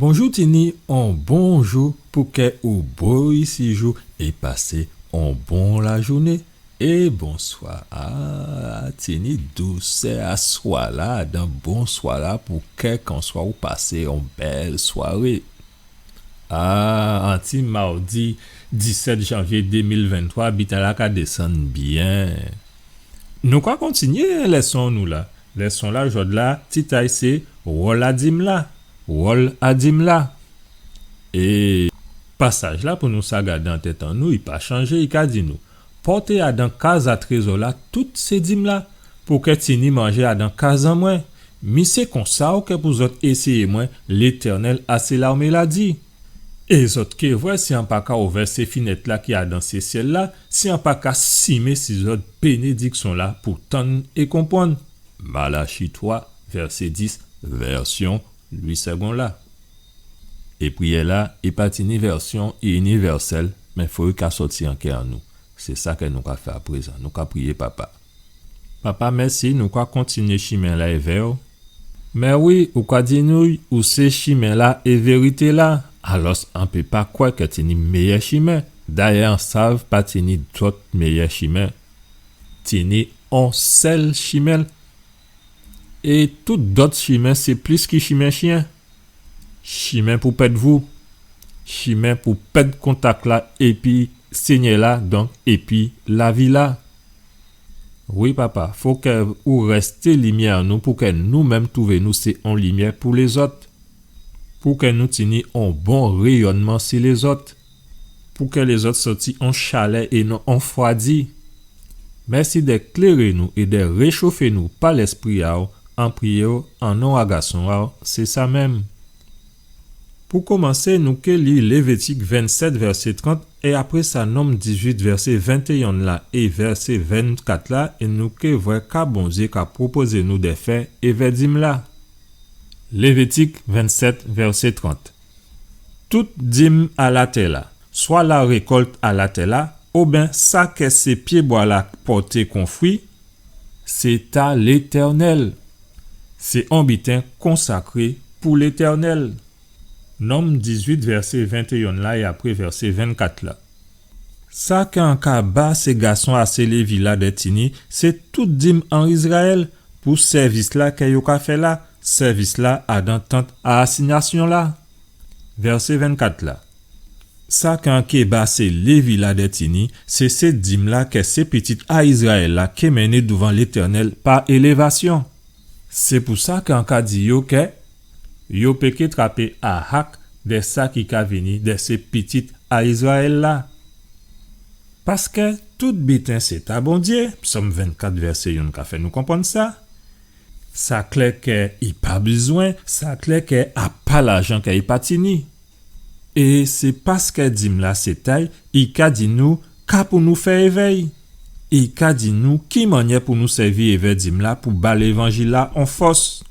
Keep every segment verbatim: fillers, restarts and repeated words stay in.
Bonjou, tini on bon jou pou kè ou bo isi jou é pasé on bon lajouné. É bonswa, a, tini dousè a swa-la, adan bonswa-la pou kèlkanswa ou pasé on bèl swaré. A, an ti mawdi disèt janvyé dé mil venntwa, biten-la ka désann byen. Nou ka kontinyé lèson nou la. Lèson-la jòdla, tit a'y sé wòl a dim-la. Wòl a dim-la. É pasaj-la pou nou sa gadé an tèt an nou, i pa chanjé, i ka di nou, pòté adan kaz a trézò-la tout sé dim-la, pou kè tini manjé adan kaz an mwen. Mi sé konsa ou kè pou zòt éséyé mwen, Létènèl a sé lawmé-la di. É zòt ké vwè si an pa ka ouvè sé finèt-la ki adan sé syèl-la, si an pa ka simé si zòt bénédiksyon-la pou tann é konprann. Malachi twa, vèsé dis, vèsyon Lwi Sègon la. É priyè-la, i pa tini vèsyon inivèsèl, mé fo i ka sòti an kè an nou. Sé sa kè nou ka fè aprézan. Nou ka priyé, Papa. Papa, mèsi, nou ka kontinyé chimen-la èvè ou. Mé wi, ou ka di nou, ou sé chimen-la é vérité-la. Alòs, an pé pa kwè kè tini méyè chimen. Dayè, an sav pa tini dòt méyè chimen. Tini on sèl chimen. É tout dòt chimen, sé plis ki chimen chyen. Chimen pou pèd vou. Chimen pou pèd kontak-la épi Sényè-la, donk, épi lavi-la. Wi, Papa, fo kè ou rèsté limyè an nou, pou kè nou menm twouvé nou sé on limyè pou lézòt. Pou kè nou tini on bon réyònman si lézòt. Pou kè lézòt sòti on chalè é non on fwadi. Mèsi dè kléré nou é dè réchofé nou pa Lèspri a'w, an priyé'w, an non a Gason a'w, sé sa menm. Pou komansé, nou ké li Lévitik vennsèt, vèsé trant, é apré sa, Nonm dizuit, vèsé ventéyen la, é vèsé vennkat la, é nou ké vwè ka Bondyé ka pwopozé nou dè fè évè dim la. Lévitik vennsèt, vèsé trant. Tout dim a latè la, swa la rékòlt a latè la, oben sa kè sé pyébwa la pòté kon fwi, sé ta Létènèl. Sé on biten konsakré pou Létènèl. Nonm dizuit, vèsé ventéyen la, é apré vèsé vennkat la. Sa kè an ka ba sé gason a sé Lévi la dè tini, sé tout dim an Izrayèl, pou sèvis la kè yo ka fè la, sèvis la adan tant a asinyasyon la. Vèsé vennkat la. Sa kè an ké ba sé Lévi la dè tini, sé, sé dim la kè sé pitit a Izrayèl la ké mennen douvan Létènèl pa élévasyon. Sé pou sa kè an ka di yo kè yo pé ké trapé ahak dè sa ki ka vini dè sé pitit a Izrayèl la. Paskè tout biten sé ta Bondyé, Sòm vennkat vèsé yonn ka fè nou konprann sa. Sa klè kè i pa bizwen, sa klè kè a pa lajan kè i pa tini. É sé paskè dim la sé ta'y, i ka di nou ka pou nou fè évè'y. I ka di nou ki mannyè pou nou sèvi évè dim la pou ba lévanjil la on fòs.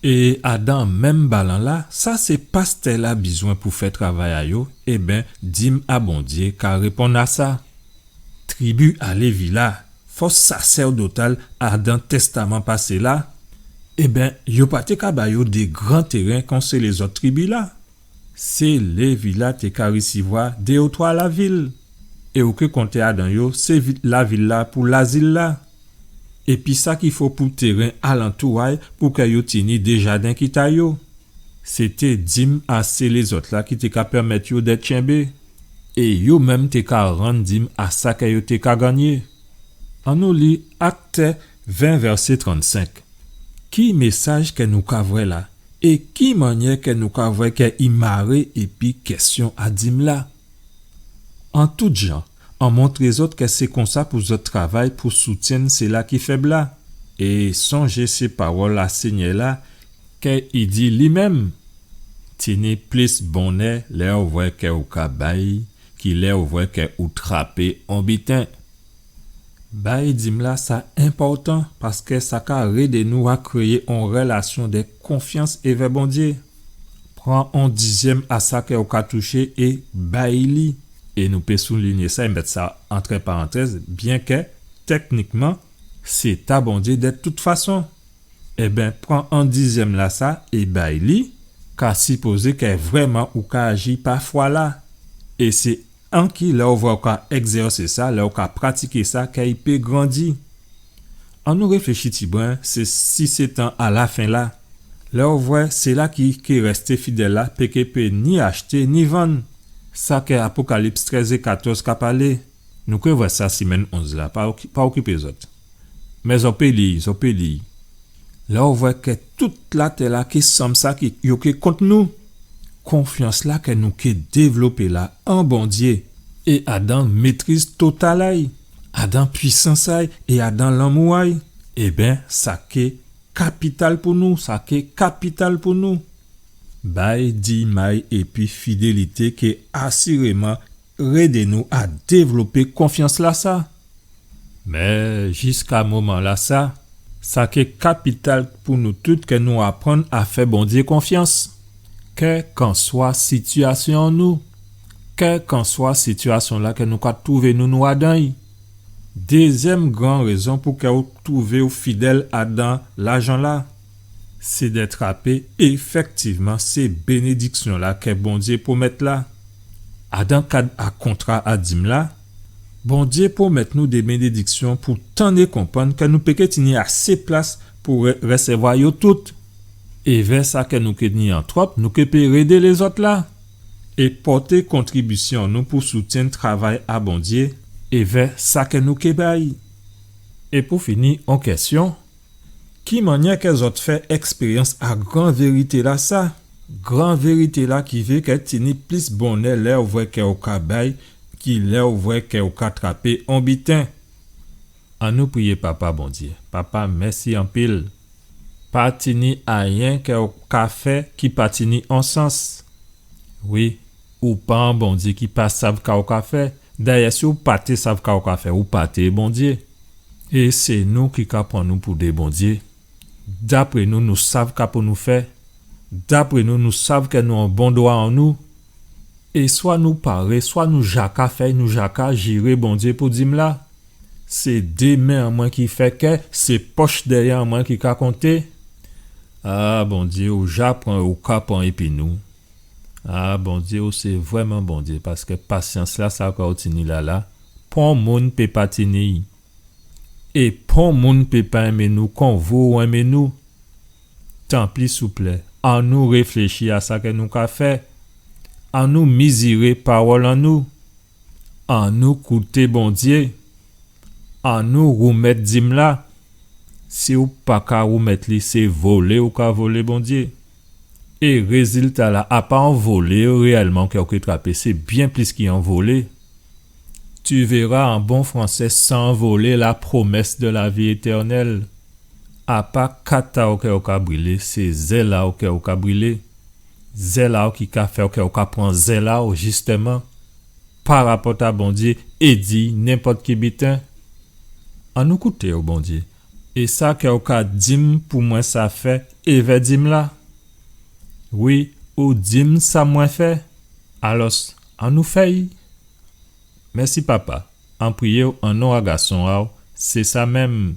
É adan menm balan la, sa sé pastè la bizwen pou fè travay a yo, ében, dim a Bondyé ka réponn a sa. Tribi a Lévi la, fòs sasèdotal adan Tèstaman pasé la, ében, yo pa té ka ba yo dé gran téren kon sé lézòt tribi la. Sé Lévi la té ka risivwa dé ou twa lavil, é ou ké konté adan yo sé vi-, lavil la pou lazil la. Épi sa ki fo pou téren alantou a'y pou kè yo tini dé jaden ki ta yo. Sé té dim a sé lézòt la ki té ka pèmèt yo dè tchenbé. É yo menm té ka rann dim a sa kè yo té ka gannyé. Annou li Akt ven, vèsé trannsenk. Ki mésaj kè nou ka vwè la? É ki mannyè kè nou ka vwè kè i maré épi kèsyon a dim la? An tout jan, an montré zòt kè sé konsa pou zòt travay pou soutyenn sila ki fèb la. É sonjé sé pawòl a Sényè la, kè i di li menm, tini plis bonnè lè ou vwè kè ou ka bay, ki lè ou vwè kè ou trapé on biten. Bay dim la sa enpòtan, paskè sa ka rédé nou a kréyé on rèlasyon dè konfyans évè Bondyé. Pran on dizyèm a sa kè ou ka touché é bay li. É nou pé soulinyé sa é mèt sa antrè parantèz, byenkè tèknikman sé ta Bondyé dè tout fason. Ében, pran on dizyèm la sa é bay li, ka sipozé kè vrèman ou ka aji pa fwa-la. É sé anki lè ou vwè ou ka ègzèsé sa, lè ou ka pratiké sa, kè i pé grandi. Annou réfléchi tibwen, sé si sé tan a lafen-la. Lè ou vwè, sila ki ké rèsté fidèl la, pé ké pé ni achté, ni vann. Sa kè Apokalips trèz é katòz ka palé. Nou ké vwè sa simenn onz la, pa oki-, pa okipé zòt. Mé zò pé li, zò pé li. Lè ou vwè kè tout latè-la ké sanm sa ki yo ké kont nou, konfyans-la kè nou ké dévlopé la an Bondyé, é adan métriz total a'y, adan pwisans a'y, é adan lanmou a'y, ében, sa ké kapital pou nou, sa ké kapital pou nou. Bay dim a'y épi fidélité ké asiréman rédé nou a dévlopé konfyans-lasa. Mé jiska moman-lasa, sa ké kapital pou nou tout kè nou aprann a fè Bondyé konfyans, kèlkanswa sitiyasyon nou, kèlkanswa sitiyasyon-la kè nou ka twouvé nou, nou adan'y. Dézyèm gran rézon pou kè ou twouvé'w fidèl adan lajan-la, sé dè trapé éfèktivman sé bénédiksyon-la kè Bondyé pwomèt la. Adan kad a kontra a dim-la, Bondyé pwomèt nou dé bénédiksyon pou tann é konprann kè nou pé ké tini asé plas pou rè-, rèsèvwa yo tout. Évè sa kè nou ké ni an twòp, nou ké pé rédé lézòt la. É pòté kontribisyon nou pou soutyenn travay a Bondyé, évè sa kè nou ké bay. É pou fini, on kèsyon, ki mannyè kè zòt fè èkspéryans a gran vérité-lasa? Gran vérité-la ki vé kè tini plis bonnè lè ou vwè kè ou ka bay, ki lè ou vwè kè ou ka trapé on biten. Annou priyé Papa Bondyé. Papa, mèsi anpil. Pa tini ayen kè ou ka fè ki pa tini on sans. Wi, ou pa on Bondyé ki pa sav ka ou ka fè. Dayè, si ou pa té sav ka ou ka fè, ou pa té Bondyé. É sé nou ki ka pran nou pou dé bondyé. Dapré nou, nou sav ka pou nou fè. Dapré nou, nou sav kè nou an bon dwa an nou. É swa nou paré, swa nou ja ka fè, nou ja ka jiré Bondyé pou dim-la. Sé dé men an mwen ki fè kè, sé pòch dèyè an mwen ki ka konté. A, Bondyé, ou ja pran, ou ka pran épi nou. A, Bondyé, ou sé vrèman Bondyé, paskè pasyans-lasa kè ou tini la la, pon moun pé pa tini'y. É pon moun pé pa enmé nou kon vou ou enmé nou. Tanpri, souplé, annou réfléchi a sa kè nou ka fè. Annou miziré pawòl an nou. Annou kouté Bondyé. Annou woumèt dim-la. Si ou pa ka woumèt li, sé volé ou ka volé Bondyé. É rézilta-la, a pa on volé réyèlman kè ou ké trapé, sé byen plis ki on volé. Tu verras en bon français s'envoler la promesse de la vie éternelle. A pa kat a'w kè ou ka brilé, sé zèl a'w kè ou ka brilé. Zèl a'w ki ka fè'w kè ou ka pran zèl a'w, jistèman, pa rapò a Bondyé, é di nenpòt ki biten. Annou kouté'w, Bondyé. É sa kè ou ka dim pou mwen sa fè, évè dim-la. Wi, ou dim sa mwen fè. Alòs, annou fè'y. Mèsi, Papa. An priyé'w an non a Gason a'w, sé sa menm.